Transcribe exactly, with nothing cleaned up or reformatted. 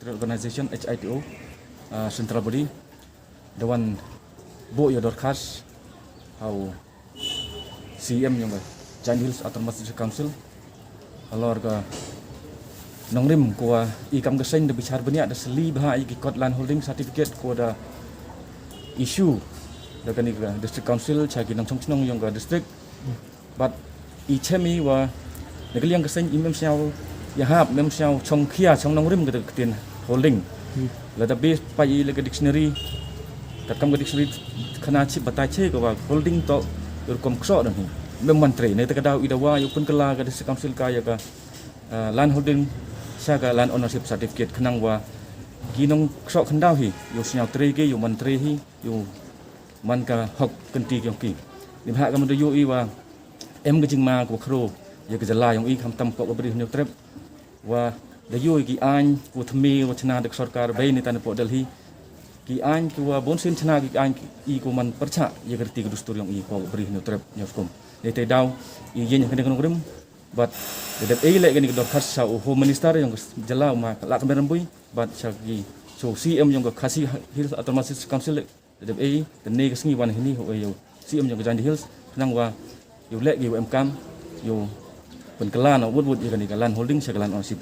Organization, H I T O, uh, central body, da wan buh ïa u dorkhas ha u C E M jong ka Jaintia Hills Autonomous District Council halor ka nongrim, ko wa i kam ka seng da bishar bniah da sli bha ïa ki kot land holding certificate ko da issue da kane ka district council sha ki nongshong shnong jong ka district. Bad i chem i wa na ka liang ka seng i mem sñiaw ïahap, mem sñiaw chong khia, chong nongrim ka ktien holding. Lada bes pa i la ka dictionary, katkam ka dictionary khana chip batai che ka wa holding to rukom ksok dang hi. Mem man trei, ne ta ka daw i da wa ïa u pynkala ka district council ka ïa ka, uh, land holding sha ka land ownership certificate khnang wa ki nongksok khyndaw hi ïa u sñiaw trei ki, ïa u man trei hi, ïa u man ka hok kynti yong ki. Ni ha ka man da ïoh i wa em ka jingma ko khro ïa ka jylla yong i, khamtam ko ka Bri Hynñiewtrep, wa da ïoh i ki aiñ ko thymme wa chna da ka sorkar bei ni tan po Delhi. Ki aiñ ki wa bun sien chna ki aiñ i ko man pyrchah ïa ka riti ka dustur yong i ko ka Bri Hynñiewtrep Hynñiewskum. Ni te daw i ïeng ka nongrim bad da dep ei le ka ni ka dorkhas sha u Home Minister yong ka jylla u ma ka la ka meram bui bad sha ki, sha u C M yong ka Khasi Hills Autonomous Council. Dep ei, te ne ka sngi wan hini ho ïa u C M jong ka Jaintia Hills, khnang wa ïa u leh ïa u em kam ïa u pynkylla na wut wut ïa kane ka land holding sha ka land ownership.